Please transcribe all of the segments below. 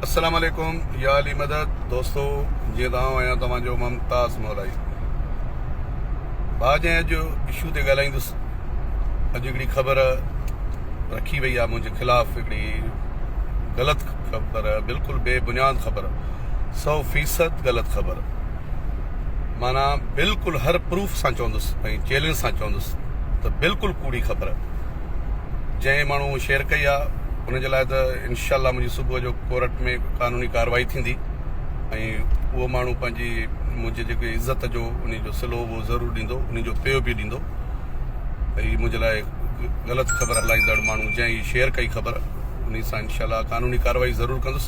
السلام عليڪم يا علي مدد دوستو جيئن ته آئون آهيان توهان جو ممتاز مولائي ڀاء جنهن اڄ اشو تي ڳالهائيندس اڄ هڪڙي خبر رکي وئي آهي منهنجي خلاف هڪڙي غلط خبر بلڪل بي بنياد خبر سو فيصد غلط خبر معنيٰ بلڪل هر پروف سان چوندس ۽ چئلينج سان چوندس ته بلڪل ڪوڙي خبر جنهن ماڻهو شيئر ڪئي آ ان جي لاء ته انشاء الله منهنجي صبح جو ڪورٽ ۾ قانوني ڪارروائي ٿيندي ۽ اهو ماڻهو پنهنجي منهنجي جيڪي عزت جو ان جو سلو اهو ضرور ڏيندو ان جو پيو به ڏيندو ۽ منهنجي لاء غلط خبر هلائيندڙ ماڻهو جنهن هي شيئر ڪئي خبر ان سان انشاء الله قانوني ڪارروائي ضرور ڪندس.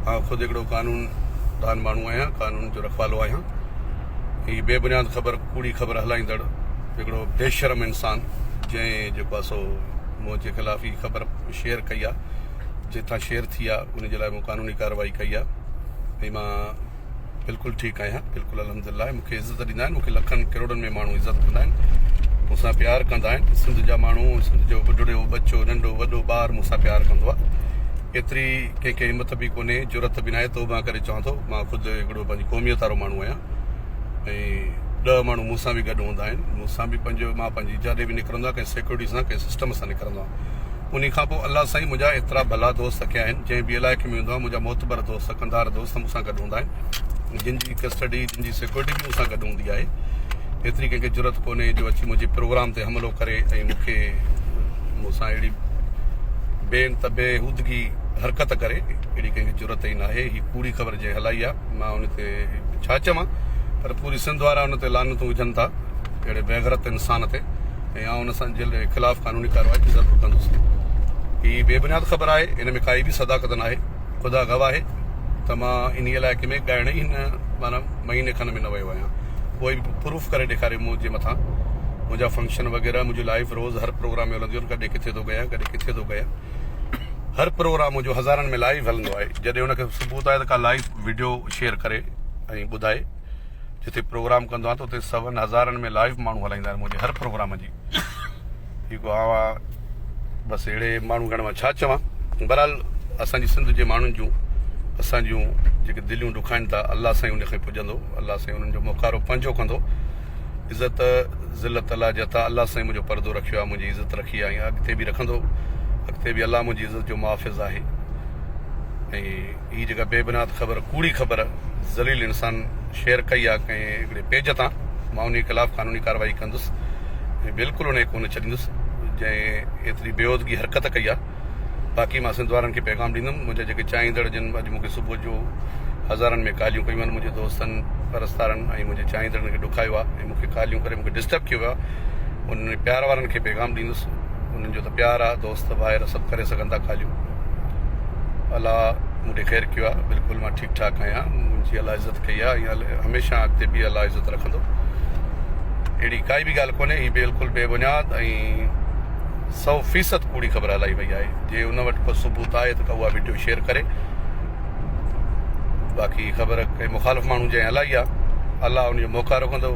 آئون خود هڪڙو قانون دان ماڻهو آهيان، قانون جو رکوالو آهيان. هي بي بنياد خبر ڪوڙي خبر هلائيندڙ هڪڙو بي شرم انسان جنهن جيڪو آهي سو منهنجي خلاف هي خبر شيئر ڪئي آهي جتان شيئر ٿي آهي ان جي لاء مون قانوني ڪارروائي ڪئي آهي ۽ مان بلڪل ٺيڪ آهيان بلڪل الحمد لله مون کي عزت ڏيندا آهن مون کي لکن ڪروڙن ۾ ماڻهو عزت ڪندا آهن مون سان پيار ڪندا آهن سنڌ جا ماڻهو سنڌ جو ٻڍڙيو ٻچو ننڍو وڏو ٻار مون سان پيار ڪندو آهي ايتري ڪنهن کي همت به ڪونهي جرئت به ناهي توبه ڪري چوان ٿو مان خود هڪڙو پنهنجي قوميت وارو ماڻهو آهيان ۽ ڏهه ماڻهو مون سان به گڏ هوندا آهن مون سان به پنهنجو مان پنهنجي جاڏي به نڪرندو آهيان ڪنهن سيڪيورٽي سان ڪنهن سسٽم سان نڪرندو آهيان انهي کان پوء الله سائين منهنجا ايترا ڀلا دوست ڪيا آهن جنهن به علائقي ۾ ويندو آهيان منهنجا معتبر دوست ڪنڌار دوست مون سان گڏ هوندا آهن جن جي ڪسٽڊي جن جي سيڪيورٽي به مون سان گڏ هوندي آهي ايتري ڪنهن کي جرئت ڪونهي جو اچي منهنجي پروگرام تي حملو ڪري ۽ مون کي مون سان اهڙي بي انت بي هودگي حرڪت ڪري اهڙي ڪنهن کي جرئت ئي ناهي هي ڪوڙي خبر جنهن هلائي آهي مان ان تي ڇا چوان پر پوري سنڌ وارا ان تي لعنتون وجهن ٿا اهڙي بيغرت انسان تي ۽ آئون ان سان جلد خلاف قانوني ڪارروائي به ضرور ڪندس. هي بي بنياد خبر آهي، ان ۾ ڪائي به صداقت ناهي. خدا گواهه آهي ته مان انهي علائقي ۾ ڳائڻ ئي هن معنيٰ مهيني کن ۾ نه ويو آهيان. ڪوئي به پروف ڪري ڏيکاري منهنجي مٿان منهنجا فنڪشن وغيره منهنجي لائيو روز هر پروگرام ۾ هلنديون آهن ڪڏهن ڪٿي ٿو ڳايان ڪڏهن ڪٿي ٿو ڳايان هر پروگرام منهنجو هزارن ۾ لائيو هلندو آهي جڏهن ان کي ثبوت آهي ته ڪا لائيو وڊيو شيئر ڪري ۽ ٻڌائي. جتي پروگرام ڪندو آهيان ته اتي سون هزارن ۾ لائيو ماڻهو هلائيندا آهن منهنجي هر پروگرام جي هي ڪو آوا بس اهڙي ماڻهو کي مان ڇا چوان بهرحال اسان جي سنڌ جي ماڻهن جون اسان جون جيڪي دليون ڏکائن ٿا الله سائين ان کي پڄندو الله سائين انهن جو مقارو پنهنجو ڪندو عزت ذلت الله جي عطا الله سائين منهنجو پردو رکيو آهي منهنجي عزت رکي آهي اڳتي به رکندو اڳتي به الله منهنجي عزت جو محافظ آهي ۽ هي جيڪا بي بنياد خبر ڪوڙي خبر ذليل انسان شيئر ڪئي آ ڪنهن هڪڙي پيج تان مان انهي خلاف قانوني ڪارروائي ڪندس ۽ بلڪل انهي ڪونه ڇڏيندس جنهن ايتري بيهودگي حرڪت ڪئي آ باقي مان سنڌ وارن کي پيغام ڏيندم منهنجا جيڪي چاهيندڙ جن اڄ مونکي صبح جو هزارن ۾ ڪاليون ڪيون آهن منهنجي دوستن پرستارن ۽ منهنجي چاهيندڙن کي ڏکايو آ ۽ مونکي ڪاليون ڪري مونکي ڊسٽرب ڪيو آ انهن پيار وارن کي پيغام ڏيندس انهن جو ته پيار آ دوست ڀائر سڀ ڪري سگهن ٿا ڪاليون الله مون ڏي خير ڪيو آ بلڪل مان ٺيڪ ٺاڪ آهيان منهنجي الله عزت ڪئي آ ۽ هميشه اڳتي به الله عزت رکندو اهڙي ڪائي به ڳالهه ڪونهي هي بلڪل بي بنياد ۽ سو فيصد ڪوڙي خبر هلائي وئي آهي جي ان وٽ ڪو ثبوت آهي ته اها ويڊيو شيئر ڪري باقي خبر ڪنهن مخالف ماڻهو جنهن هلائي آ الله ان جو موقع رکندو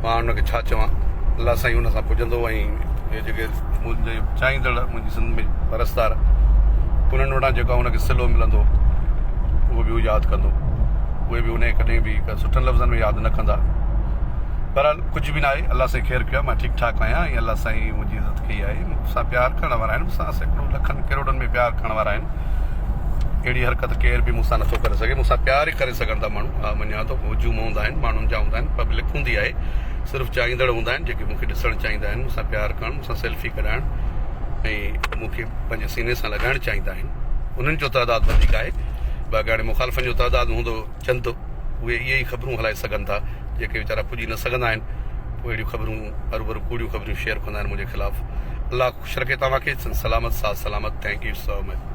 مان ان کي ڇا چوان الله سائين ان سان پڄندو ۽ اهي جيڪي منهنجي چاهيندڙ منهنجي سنڌ ۾ پرستار انهن وٽان جيڪا ان کي صلو ملندو اهو به هو ياد ڪندو اهي به ان کي ڪڏهن به سٺن لفظن ۾ ياد نه ڪندا بهرحال ڪجهه به ناهي الله سائين خير ڪيو مان ٺيڪ ٺاڪ آهيان ۽ الله سائين منهنجي عزت ڪئي آهي مون سان پيار ڪرڻ وارا آهن مون سان سيڪڙو لکن ڪروڙن ۾ پيار ڪرڻ وارا آهن اهڙي حرڪت ڪير به مون سان نٿو ڪري سگهي مون سان پيار ئي ڪري سگهن ٿا ماڻهو ها مڃان ٿو هجوم هوندا آهن ماڻهن جا هوندا آهن پبلڪ هوندي آهي صرف چاهيندڙ هوندا آهن جيڪي مون کي ڏسڻ چاهيندا آهن مون سان پيار ڪرڻ مون سان سيلفي ڪڍائڻ ۽ مون کي پنهنجي سيني سان لڳائڻ چاهيندا آهن انهن جو تعداد وڌيڪ آهي باقي هاڻي مخالفن جو تعداد هوندو چند اهي اهي ئي خبرون هلائي سگهن ٿا جيڪي ويچارا پڄي نه سگهندا آهن پوء اهڙيون خبرون هروڀرو ڪوڙيون خبرون شيئر ڪندا آهن منهنجي خلاف الله خوش رکي توهان کي سلامت ساٿ سلامت thank you so much.